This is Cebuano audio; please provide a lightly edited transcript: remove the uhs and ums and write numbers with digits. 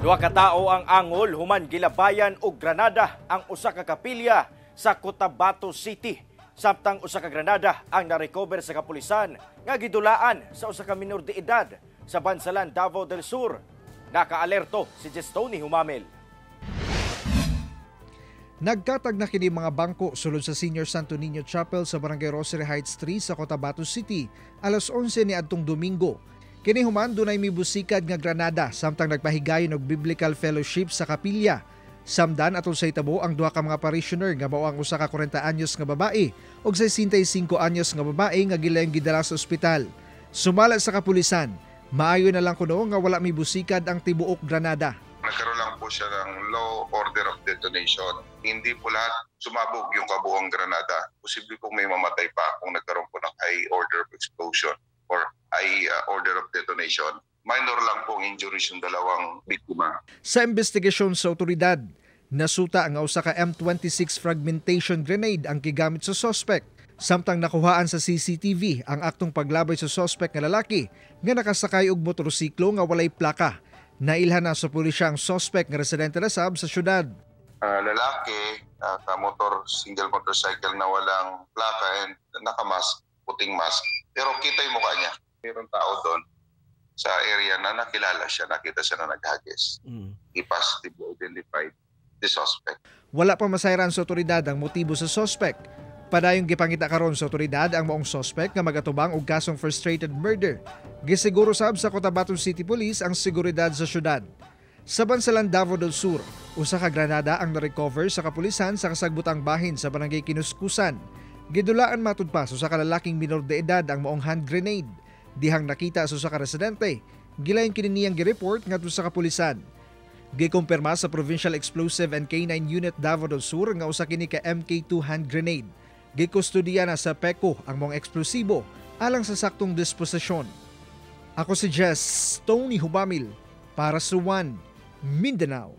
Duha ka tawo ang angol human gilabayan og granada ang usa ka kapilya sa Cotabato City. Samtang usa ka granada ang narecover sa kapulisan nga gidulaan sa usa ka minor de edad sa Bansalan, Davao del Sur. Nakaalerto si Jestoni Humamil. Nagkatag na kini mga bangko sulod sa Senior Santo Niño Chapel sa Barangay Rosary Heights 3 sa Cotabato City alas 11 ni adtong Domingo. Kini human dunay mibusikad nga granada samtang nagpahigayon og biblical fellowship sa kapilya. Samdan atol sa hitabo, ang duha ka mga parishioner nga mao ang usa ka 40 anyos nga babae ug 65 anyos nga babae nga gilayong gidala sa ospital. Sumala sa kapulisan, maayo na lang kuno nga wala mibusikad ang tibuok granada. Nagkaroon lang po siya ng low order of detonation. Hindi po lahat sumabog yung kabuuang granada. Posible pong may mamatay pa kung nagkaroon po ng high order of explosion or high order of detonation. Minor lang pong injuries yung dalawang biktima. Sa investigasyon sa otoridad, nasuta nga usa ka M26 fragmentation grenade ang gigamit sa suspect. Samtang nakuhaan sa CCTV ang aktong paglabay sa suspect nga lalaki nga nakasakay og motorsiklo nga walay plaka. Nailhan na sa pulisya ang suspect nga residente na sab sa syudad. Lalaki, motor, single motorcycle na walang plaka and nakamask, puting mask. Pero kita yung mukha niya. Mayroong tao doon sa area na nakilala siya, nakita siya na naghagis. He positively identified the suspect. Wala pa masayran sa otoridad ang motibo sa suspect. Padayong gipangita karon sa otoridad ang maong suspect nga magatubang og kasong frustrated murder. Gisiguro sab sa Cotabato City Police ang seguridad sa syudad. Sa Bansalan, Davao del Sur, usa ka granada ang na-recover sa kapulisan sa kasagbutang bahin sa Barangay Kinuskusan. Gidulaan matud pa sa usa ka lalaking minor de edad ang maong hand grenade. Dihang nakita sa usa ka residente, gilayon kini niyang gi-report ngadto sa kapulisan. Gikumpirma sa Provincial Explosive and K9 Unit Davao del Sur nga usa kini ka MK2 hand grenade. Gikustudiya na sa PECO ang maong eksplosibo alang sa saktong disposisyon. Ako si Jess Tony Hubamil para sa One Mindanao.